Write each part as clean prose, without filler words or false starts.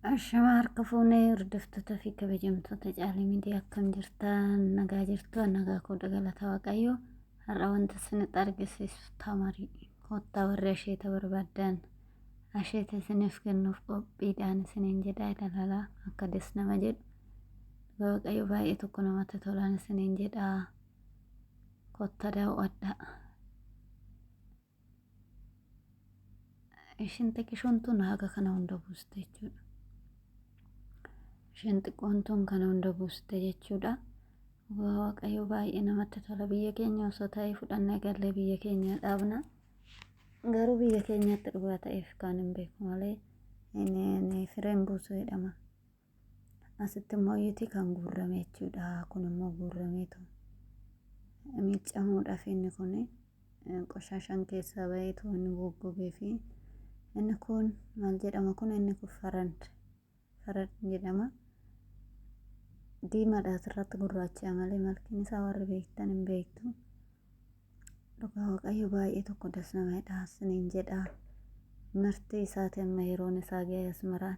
Ashamaa harka fuunee hordoftoota fi kabajamtoota Caalii Miidiyaa, akkam jirtan? Nagaa jirtu? Nagaa koo galata Waaqayyoo. Har'a wanta isinitti argisiisu tamarii. Kottaa warri asheeta barbaaddan, asheeta isiniif kennuuf qophiidhaan isiniin jedha. Ilaalaa akka des nama jedhu. Waaqayyo baay'ee tokko namatti tolaan isiniin jedha. Kottaa daawwadhaa. Ishiin xiqqishoon tun haga kana hunda buuste jechuudha. Isheen xiqqoon tun kana hunda buuste jechuudha. Waaqayyo baay'ee namatti tola. Biyya keenya osoo ta'ee fudhannee gallee biyya keenya dhaabna. Garuu biyya keenyatti dhugaa ta'eef kan hin beeku malee inni fireen buusu jedhama. Asitti immoo iyyiti kan guurrame jechuudha. Kun immoo guurrameetu miiccamuudhaaf, inni kun qoshaashaan keessaa baheetu inni goggogee fi inni kun maal jedhama kun? Inni kun farand farad jedhama. Diimaadha, asirratti gurraacha malee malkiin isaa warri beektan hin beektu. Dhugaa Waaqayyo baay'ee tokko das nama jedha isiniin jedha. Marti isaati amma yeroon isaa ga'e, asmaraan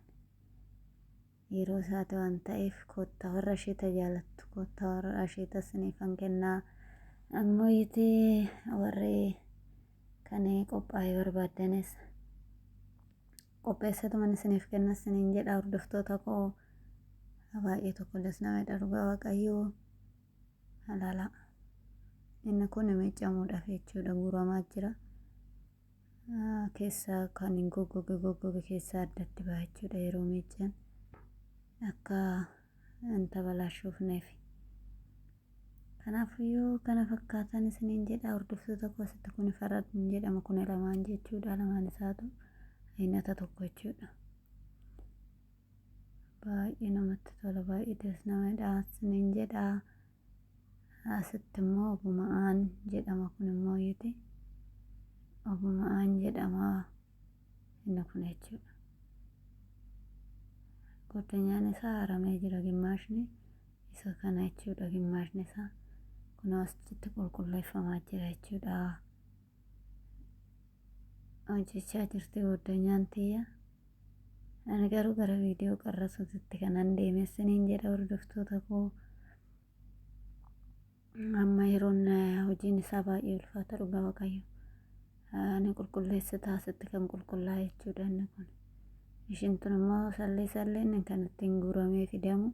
yeroo isaati waan ta'eef, kottaa warra asheeta jaalattu, kottaa warra asheeta isiniifan kennaa. Ammoo itti warri kan qophaa'ee barbaaddanis qopheessatuman isiniif kenna isiniin jedha. Hordoftoota koo, baay'ee tokko das nama jedha dhugaa Waaqayyoo. Ilaala. Inni kun miiccamuudhaaf jechuudha, guuramaa jira. Keessaa kan hin goggoge goggoge keessaa addatti baha jechuudha, yeroo miiccan akka hin tabalaashuufneef. Kanaafiyyuu kana fakkaatan isiniin jedha, hordoftoota koo. Asitti kun farad jedhama, kun lamaan jechuudha, lamaan isaatu aynata tokko jechuudha. Baay'ee namatti tola, baay'ee das nama jedha isiniin jedha. Asitti immoo obuma'aan jedhama, kun immoo yiti obuma'aan jedhama inni kun jechuudha. Guddinaan isaa haramee jira, gimmaashni isa kana jechuudha, gimmaashni isaa kun asitti qulqulleeffamaa jira jechuudha. Hojjechaa jirti guddinaan tiyya. Ani garuu gara viidiyoo qarrasuutitti kanan deeme isiniin jedha, hordoftoota koo. Amma yeroon hojiin isaa baay'ee ulfaata dhugaa Waaqayyo. Ani qulqulleessita, asitti kan qulqullaa'e jechuudha inni kun. Ishiin tun immoo sallee salleen kan ittiin guuramee fidamu.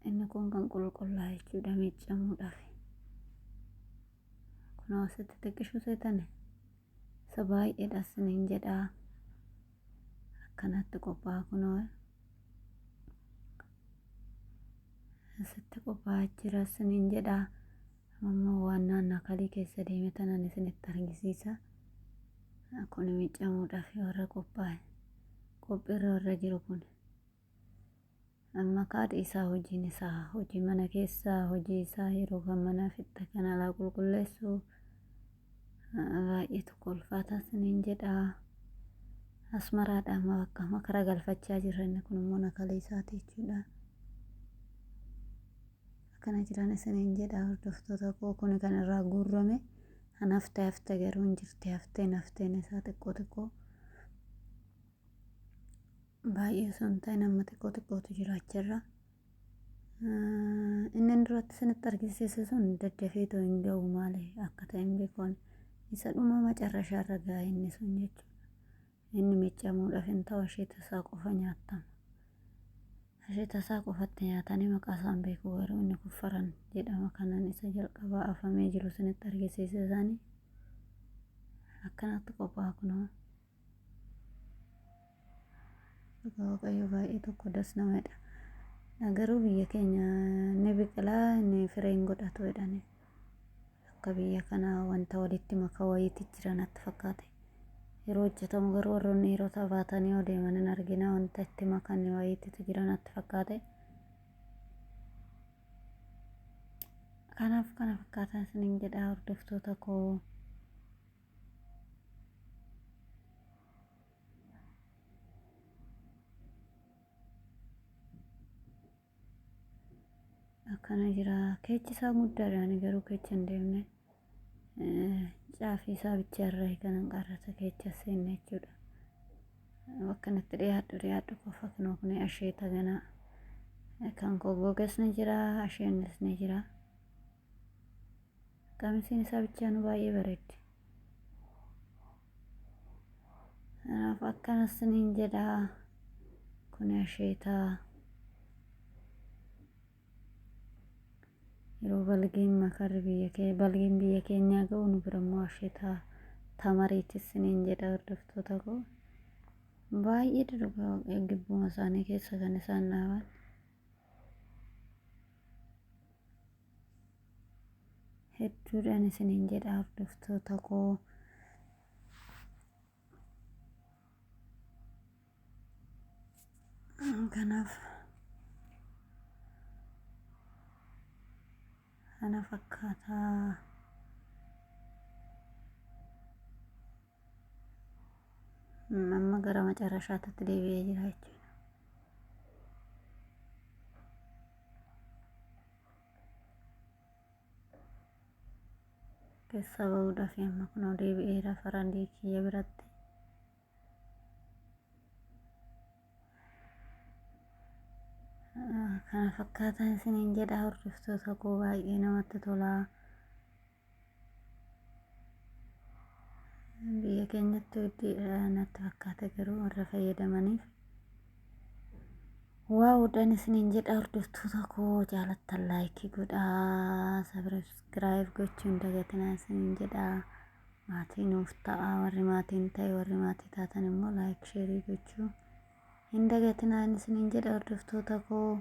Inni kun kan qulqullaa'e jechuudha miiccamuudhaaf. Kunoo asitti xiqqishuu seetani. Isa baay'eedha isiniin jedha. Akkanatti qophaa'a kunoo. Asitti qophaa'aa jira isiniin jedha. Ammoo waan naannoo kalii keessa deeme tanan isinitti argisiisa. Kun miiccamuudhaaf warra qophaa'e. Qophiirra warra jiru kun. Amma kaadhi isaa, hojiin isaa hojii mana keessaa, hojii isaa yeroo kan mana fixxe kan alaa qulqulleessu baay'ee tokko ulfaataa isiniin jedha. Asmaraadha, amma bakka makara galfachaa jirra. Inni kun immoo nakalee isaati jechuudha. Akkana jiran isiniin jedha, hordoftoota koo. Kun kan irraa guurrame kan haftee hafte garuu hin jirti, hafteen hafteen isaa xiqqoo xiqqoo, baay'ee osoo hin ta'in amma xiqqoo xiqqootu jiraachirra. Inni duratti isinitti argisiise sun daddafeetoo hin ga'u, maali akka ta'e hin beeku. Isa dhuma macarrashaa irra ga'a inni sun jechuudha. Inni miiccamuudhaaf hin ta'u, asheeta isaa qofa nyaatama. Asheeta isaa qofatti nyaatanii, maqaa isaan beeku garuu. Inni kun faran jedhama, kanan isa jalqabaa afamee jiru isinitti argisiise isaanii. Akkanatti qophaa'a kunoo. Dhugaa Waaqayyo baay'ee tokko das nama jedha. Garuu biyya keenya ni biqilaa, inni fireen godhatu jedhani. Akka biyya kana wanta walitti makaa wayiitti jira natti fakkaate. Yeroo hojjetamu garuu warroonni dhiirota baatanii yoo deeman hin argina, wanta itti makan wayiitti jira natti fakkaate. Kanaaf kana fakkaatan isiniin jedha, hordoftoota koo. Akkana jira. Keechi isaa guddaadha. Ani garuu keecha hin deemne. Caafii isaa bicha irraa kanan qarrata keecha seenne jechuudha. Bakka itti dhiyaadhu dhiyaadhu qofa kunoo kun asheeta ganaa kan koo goges ni jira, asheennis ni jira. Qamisiin isaa bichaanuu baay'ee bareeddi. Kanaaf akkanas niin jedha. Kun asheeta. Yeroo balgeen makarri biyya kee balgeen biyya keenyaa ga'u nu bira immoo asheeta tamariitis niin jedha hordoftoota koo. Baay'ee dhugaa gibbuma isaanii keessa kan isaan dhaaban. Hedduudhaan isiniin jedha hordoftoota koo. Kanaaf kana fakkaataa. Amma gara macarrashaatti deebi'ee jira jechuudha. Keessa bahuudhaaf amma kunoo deebi'eera farandii kiyya biratti. Kana fakkaataan isiniin jedha hordoftoota koo, baay'ee namatti tola. Biyya keenyatti hojii natti fakkaata garuu warra fayyadamaniif. Waawuudhaan isiniin jedha hordoftoota koo, jaalattan like godhaa, subscribe gochuun dagatinaa isiniin jedha. Maatii nuuf ta'a warri maatiin ta'e, warri maatii taatan immoo like, share gochuu hin dagatinaa isiniin jedha hordoftoota koo.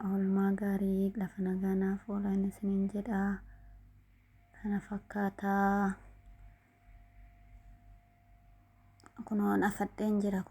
Oolmaa gaarii, lafa nagaa naaf oolan isiniin jedha. Kana fakkaataa kunoon afadheen jira.